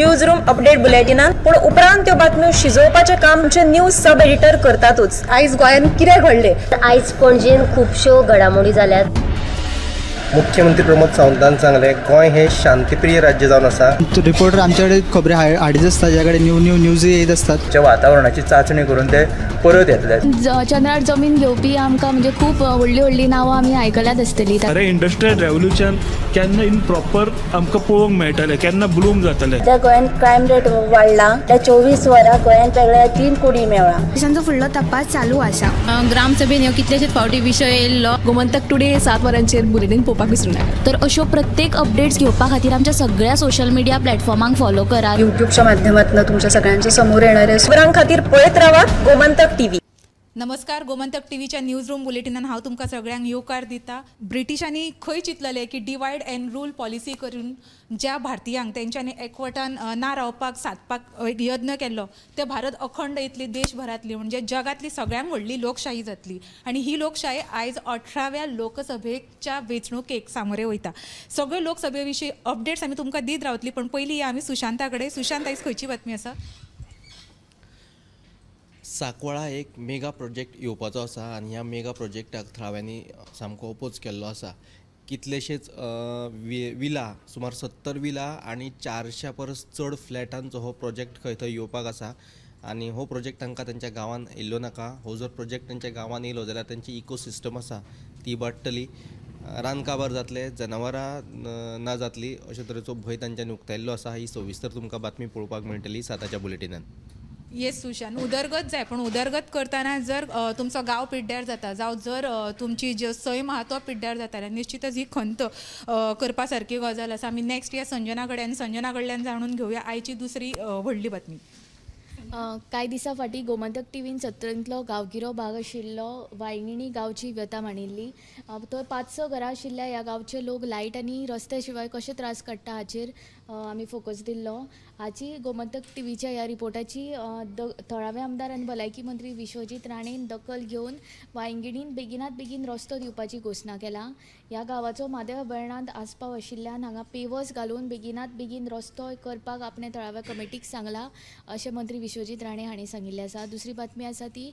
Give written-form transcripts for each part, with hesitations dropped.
News room update बुलेटिनान, पूण उपरांत त्यो बातम्यो शिजोवपाचें काम आमचे न्यूज सब एडिटर करतातूच. आयज गोंयांत कितें घडलें, आयज पणजेन खुबश्यो घडामोडी जाल्यात. मुख्यमंत्री प्रमोद सावंतान सांगलें, गोंय हे शांतीप्रिय राज्य जावन आसा. रिपोर्टर आमच्याकडे खबरी हाडीत आसता, ज्या कडेन न्यू न्यू न्यूज येत आसतात. वातावरणाची चाचणी करून ते परत येतले. चंद्रार जमीन घेवपी आमकां म्हणजे खूब व्हडली व्हडली नांवां आमी आयकल्यात आसतली. अरे इंडस्ट्रियल रेव्होल्युशन केन्ना इन प्रॉपर आमकां पळोवंक मेळटलें, केन्ना ब्लूम जातलें. त्या गोंयांत क्रायम रेट वाडला, त्या 24 वरां गोंयांत वेगळ्या 3 कोटी मेळ्ळा. तांचो फुडलो तपास चालू आसा. ग्रामसभेन ह्यो कितलेशेच फावटी विशय येयल्लो. गोमंतक टुडे 7 वरांचेर बुलेटीन पळोवपाक विसरूं नाका. तर अश्यो प्रत्येक अपडेट्स घेवपा खातीर आमच्या सगळ्या सोशल मिडिया प्लॅटफॉर्मांक फॉलो करात. युट्यूबच्या माध्यमातून तुमच्या सगळ्यांच्या समोर येणाऱ्या खबरां खातीर पळयत रावात गोमंतक टीव्ही. नमस्कार, गोमंतक टीव्हीच्या न्यूज रूम बुलेटिनान हांव तुमकां सगळ्यांक येवकार दिता. ब्रिटिशांनी खंय चिंतलेलें की डिवायड अँड रूल पॉलिसी करून ज्या भारतीयांक तेंच्यांनी एकवटान ना रावपाक सादपाक एक यत्न केल्लो, ते भारत अखंड इतली देशभरांतली म्हणजे जगांतली सगळ्यांत व्हडली लोकशाही जातली. आनी ही लोकशाही आयज 18व्या लोकसभेच्या वेंचणुकेक सामोरे वयता. सगळे लोकसभे विशीं अपडेट्स आमी तुमकां दीत रावतली, पण पयलीं आमी सुशांता कडेन. सुशांत, आयज खंयची बातमी आसा? सांकवाळा एक मेगा प्रोजेक्ट येवपाचो आसा आनी ह्या मेगा प्रोजेक्टाक थळाव्यांनी सामको ओपोज केल्लो आसा. कितलेशेच विला, सुमार 70 विला आनी 400 परस चड फ्लॅटांचो हो प्रोजेक्ट खंय थंय येवपाक आसा आनी हो प्रोजेक्ट तांकां तांच्या गांवांत येयल्लो नाका. हो जर प्रोजेक्ट तांच्या गांवांत येयलो जाल्यार तांची इकोसिस्टम आसा ती वाडटली, रान काबार जातले, जनावरां ना जातली, अशे तरेचो भंय तांच्यांनी उक्तायल्लो आसा. ही सविस्तर तुमकां बातमी पळोवपाक मेळटली 7च्या बुलेटिनान. येस सुशांत, उदरगत जाय, पण उदरगत करतना जर तुमचो गांव पिड्ड्यार जाता जावं जर तुमची जे सैम आहा तो पिड्ड्यार जाता जाल्यार निश्चितच ही खंत करपा सारकी गजाल आसा. आमी नेक्स्ट या संजना कडेन, संजना कडल्यान जाणून घेवया आयची दुसरी व्हडली बातमी. कांय दिसां फाटीं गोमंतक टीव्हीन सत्तरींतलो गांवगिरो भाग आशिल्लो वायंगिणी गांवची व्यथा मांडिल्ली. थंय 5-6 घरां आशिल्ल्या ह्या गांवचे लोक लायट आनी रस्त्या शिवाय कशे त्रास काडटा हाचेर आमी फोकस दिल्लो. हाची गोमंतक टीव्हीच्या ह्या रिपोर्टाची थळावे आमदार आनी भलायकी मंत्री विश्वजीत राणेन दखल घेवन वायंगिणीन बेगिनात बेगीन रस्तो दिवपाची घोशणा केला. ह्या गांवाचो म्हादय अभयारणांत आस्पाव आशिल्ल्यान हांगा पेवर्स घालून बेगिनात बेगीन रस्तो करपाक आपणे थळाव्या कमिटीक सांगला अशें मंत्री विश्वजीत राणे हांणी सांगिल्लें आसा. दुसरी बातमी आसा ती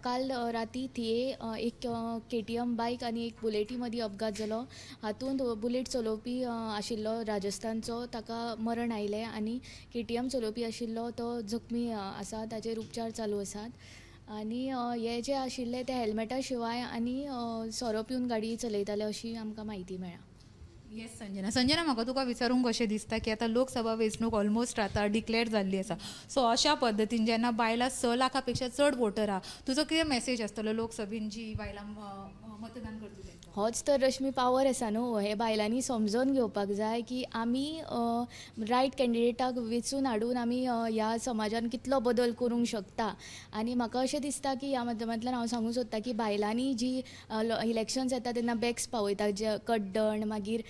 काल राती थिये एक KTM बायक आनी एक बुलेटी मदीं अपघात जालो. हातूंत बुलेट चलोवपी आशिल्लो राजस्थानचो, ताका मरण आयलें आनी KTM चलोवपी आशिल्लो तो जखमी आसा, ताचेर उपचार चालू आसात. आनी हे जे आशिल्ले ते हेल्मेटा शिवाय आनी सोरो पिवन गाडी चलयताले अशी आमकां म्हायती मेळ्ळा. येस संजना, संजना म्हाका तुका विचारूंक कशें दिसता की आतां लोकसभा वेंचणूक ऑलमोस्ट आतां डिक्लेअर जाल्ली आसा, सो अशा पद्दतीन जेन्ना बायलां 6 लाखां पेक्षा चड वोटर आहा, तुजो कितें मॅसेज आसतलो लोकसभेन जी बायलां मतदान करतली? होच तर रश्मी पावर आसा न्हू, हे बायलांनी समजून घेवपाक जाय की आमी रायट कॅन्डिडेटाक वेंचून हाडून आमी ह्या समाजान कितलो बदल करूंक शकता. आनी म्हाका अशें दिसता की ह्या माध्यमांतल्यान हांव सांगूंक सोदता की बायलांनी जी इलेक्शन्स येता तेन्ना बॅग्स पावयता, जे कड्डण मागीर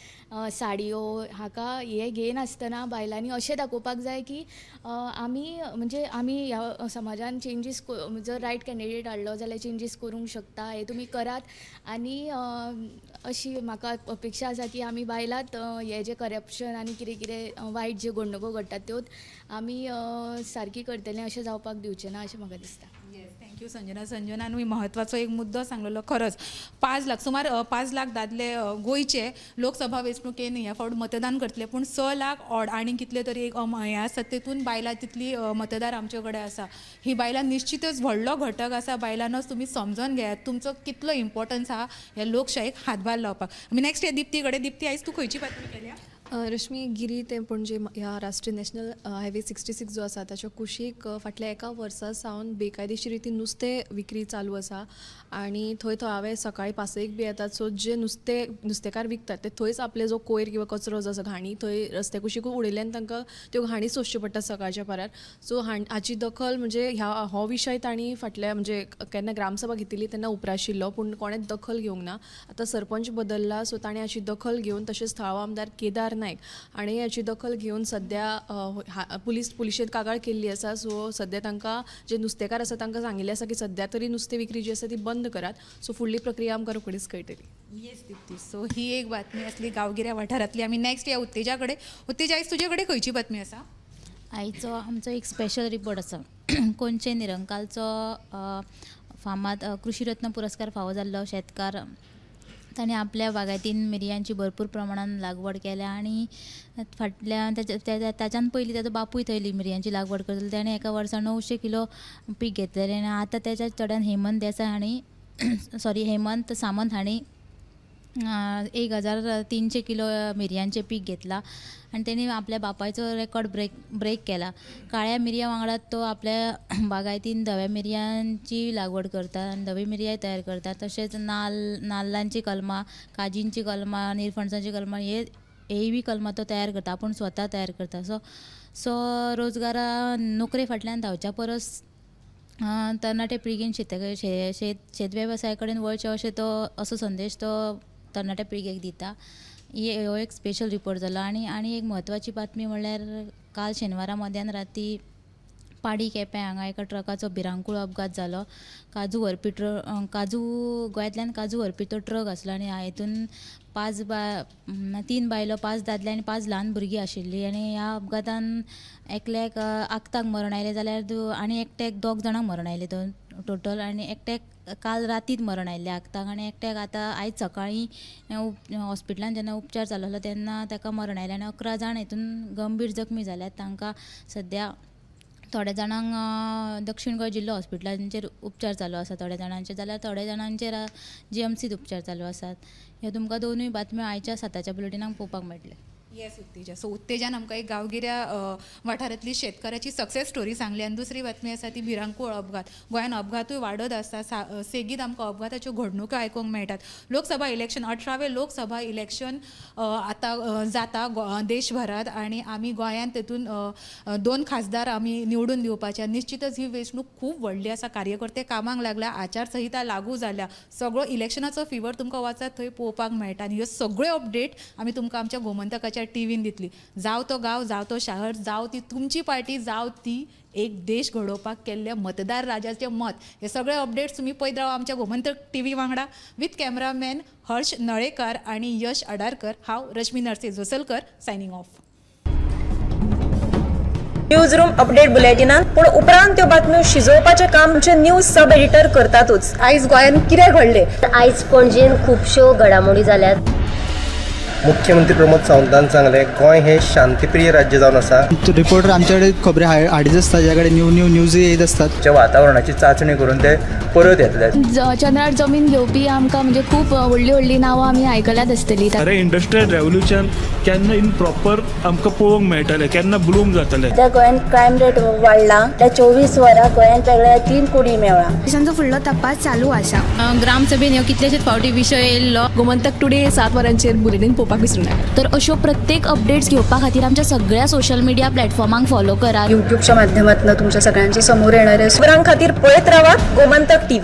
साडयो, हाका हे घेयनासतना बायलांनी अशें दाखोवपाक जाय की आमी म्हणजे आमी ह्या समाजान चेंजीस जर रायट कॅन्डिडेट हाडलो जाल्यार चेंजीस करूंक शकता, हे तुमी करात. आनी अशी म्हाका अपेक्षा आसा की आमी बायलांत हे जे करप्शन आनी कितें कितें वायट ज्यो घडणुको घडटात त्यो आमी सारकी करतले, अशें जावपाक दिवचें ना अशें म्हाका दिसता. येस, thank you Sanjana. संजनानूय म्हत्वाचो एक मुद्दो सांगलेलो. खरंच 5 लाख, सुमार 5 लाख दादले गोंयचे लोकसभा वेंचणुकेन ह्या फावट मतदान करतले, पूण 6 लाख ऑड आनी कितले तरी एक हें आसा तेतून बायलां तितली मतदार आमचे कडेन आसा. ही बायलां निश्चितच व्हडलो घटक आसा. बायलांनूच तुमी समजून घेयात तुमचो कितलो इम्पॉर्टन्स आहा ह्या लोकशाहीक हातभार लावपाक. आमी नेक्स्ट या दिप्ती कडेन. दिप्ती, आयज तूं खंयची बातमी केल्या? रश्मी, गिरी ते पणजे ह्या राष्ट्रीय नॅशनल हायवे 66 जो आसा ताच्या कुशीक फाटल्या एका वर्सा सावन बेकायदेशीर रितीन नुस्तें विक्री चालू आसा आनी थंय थळावे सकाळी 5-1 बी येतात. सो जे नुस्तेकार विकतात ते थंयच आपले जो कोयर किंवा कचरो जो आसा घाणी थंय रस्त्या कुशीकूच उडयल्यान तांकां त्यो घाणी सोंसच्यो पडटा सकाळच्या पारार. सो हाची दखल म्हणजे हो विशय तांणी फाटल्या म्हणजे केन्ना ग्रामसभा घेतिल्ली तेन्ना उप्राशिल्लो, पूण कोणेंच दखल घेवंक ना. आतां सरपंच बदल्ला, सो ताणें हाची दखल घेवन तशेंच थळावो आमदार केदार नायक हाणें हाची दखल घेवन सद्या पुलिशेंत कागाळ केल्ली आसा. सो सद्या तांकां जे नुस्तेकार आसा तांकां सांगिल्लें आसा की सद्या तरी नुस्तें विक्री जी आसा ती बंद करात. सो फुडली प्रक्रिया आमकां रोखडीच कळटली. येस दीप्ती, सो ही एक बातमी आसली गांवगिऱ्या वाठारांतली. आमी नेक्स्ट या उत्तेजा कडेन. उत्तेजा, आयज तुजे कडेन खंयची बातमी आसा? आयचो आमचो एक स्पेशल रिपोर्ट आसा. कोनशे निरंकालचो फामाद कृषी रत्न पुरस्कार फावो जाल्लो शेतकार, ताणें आपल्या बागायतीन मिरयांची भरपूर प्रमाणान लागवड केल्या आनी फाटल्या ताच्यान पयलीं ताजो बापूय थंय मिरयांची लागवड करतालो. ताणें एका वर्सा 900 किलो पीक घेतलेलें आनी आतां ताच्या चेड्यान हेमंत देसाय हांणी हेमंत सामंत हांणी 1300 किलो मिरयांचें पीक घेतलां आनी तेणी आपल्या बापायचो रेकॉर्ड ब्रेक केला. काळ्या मिरयां वांगडा तो आपल्या बागायतीन धव्या मिरयांची लागवड करता आनी धवी मिरयां तयार करता. तशेंच नाल्लांची कलमां, काजींची कलमां, निरफणसांची कलमां हेय बी कलमां तो तयार करता, आपूण स्वता तयार करता. सो रोजगारा नोकरे फाटल्यान धांवच्या परस तरणाटे पिळगेन शेत वेवसाया कडेन वळचें अशें तो असो संदेश तो तरणाट्या पिळगेक दिता. हो एक स्पेशल रिपोर्ट जालो. आनी आनी एक म्हत्वाची बातमी म्हणल्यार काल शेनवारा मध्यान राती पाडी केपें हांगा एका ट्रकाचो भिरांकूळ अपघात जालो. काजू गोंयांतल्यान काजू व्हरपी तो ट्रक आसलो आनी हातून 3 बायलो, 5 दादले आनी 5 ल्हान भुरगीं आशिल्लीं. आनी ह्या अपघातान एकल्याक आक्ताक मरण आयलें जाल्यार आनी एकट्याक 2 जाणांक मरण आयलें टोटल. आनी एकट्याक काल रातीत मरण आयिल्लें आक्ताक आनी एकट्याक आतां आयज सकाळीं हॉस्पिटलान जेन्ना उपचार चालू आसलो तेन्ना ताका मरण आयलें. आनी 11 जाण हितून गंभीर जखमी जाल्यात. तांकां सद्या थोड्या जाणांक दक्षिण गोंय जिल्लो हॉस्पिटलांचेर उपचार चालू आसा थोड्या जाणांचेर, जाल्यार थोड्या जाणांचेर GMCत उपचार चालू आसात. ह्यो तुमकां दोनूय बातम्यो आयच्या 7च्या बुलेटिनाक पळोवपाक मेळटले. येस उत्तेजा. सो उत्तेजान आमकां एक गांवगिऱ्या वाठारांतली शेतकाराची सक्सेस स्टोरी सांगली आनी दुसरी बातमी आसा ती भिरांकूळ अपघात. गोंयान अपघातूय वाडत आसा, सेगीत आमकां अपघाताच्यो घडणुको आयकूंक मेळटात. लोकसभा इलेक्शन, 18वें लोकसभा इलेक्शन आतां जाता देशभरात आनी आमी गोंयांत तेतून 2 खासदार आमी निवडून दिवपाचे. निश्चितच ही वेंचणूक खूब व्हडली आसा. कार्यकर्ते कामाक लागल्या, आचारसंहिता लागू जाल्या, सगळो इलेक्शनाचो फिवर तुमकां वचत थंय पळोवपाक मेळटा. आनी ह्यो सगळ्यो अपडेट आमी तुमकां आमच्या गोमंतकाच्या टीव्हीन दितली. जावं तो गांव, जावं तो शहर, जावं ती तुमची पार्टी, जावं ती एक देश घडोवपाक केल्ले मतदार राजाचें मत, हे सगळे अपडेट्स तुमी पळयत रावा आमच्या गोमंतक टीव्ही वांगडा. विथ कॅमेरामॅन हर्ष नळेकर आनी यश अडारकर, हांव Rashmi Narse Josalkar signing off. News room update बुलेटिनान पूण उपरांत त्यो बातम्यो शिजोवपाचें काम आमचे न्यूज सब एडिटर करतातूच. आयज गोंयांत कितें घडलें, आयज पणजेन खुबश्यो घडामोडी जाल्यात. मुख्यमंत्री प्रमोद सावंतान सांगलें गोंय हे शांतीप्रिय राज्य जावन आसा. रिपोर्टर आमचे कडेन खबरी हाडीत आसता, ज्या कडेन न्यू न्यू न्यूज येत आसतात. वातावरणाची चांचणी करून ते परत येतले. चंद्रार जमीन घेवपी आमकां म्हणजे खूब व्हडली व्हडली नांवां आमी आयकल्यात आसतली. अरे इंडस्ट्रियल रेव्होल्युशन केन्ना इन प्रॉपर आमकां पळोवंक मेळटलें, केन्ना ब्लूम जातलें. त्या गोंयांत क्रायम रेट वाडला, त्या 24 वरां गोंयांत वेगळ्या 3 कोटी मेळ्ळा. पोलिसांचो फुडलो तपास चालू आसा. ग्रामसभेन ह्यो कितलेशेच फावटी विशय येयल्लो. गोमंतक टुडे 7 वरांचेर बुलेटीन पळोवपाक विसरूं नाका. तर अश्यो प्रत्येक अपडेट्स घेवपा खातीर आमच्या सगळ्या सोशल मिडिया प्लॅटफॉर्मांक फॉलो करात. युट्यूबच्या माध्यमातून तुमच्या सगळ्यांच्या समोर येणाऱ्या खबरां खातीर पळयत रावा गोमंतक टीव्ही.